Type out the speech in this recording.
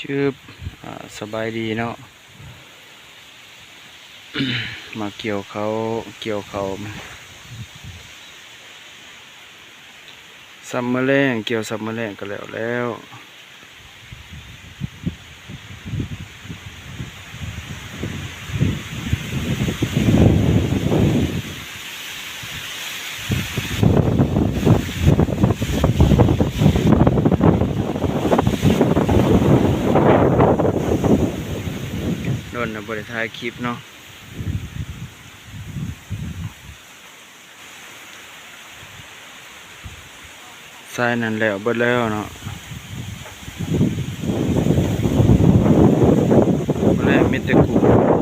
ຊຶບ ອ່າ ສະບາຍດີເນາະ ມາກ່ຽວເຂົ້າ ກ່ຽວເຂົ້າ ຊຳມື້ແລງ ກ່ຽວຊຳມື້ແລງກໍແລ້ວແລ້ວ. ດົນນະບໍ່ໄດ້ຖ່າຍຄລິບເນາະ. ສາຍນັ້ນແລ້ວເບິດແລ້ວເນາະ ມື້ແລງມີແຕ່ກຸ້ງ.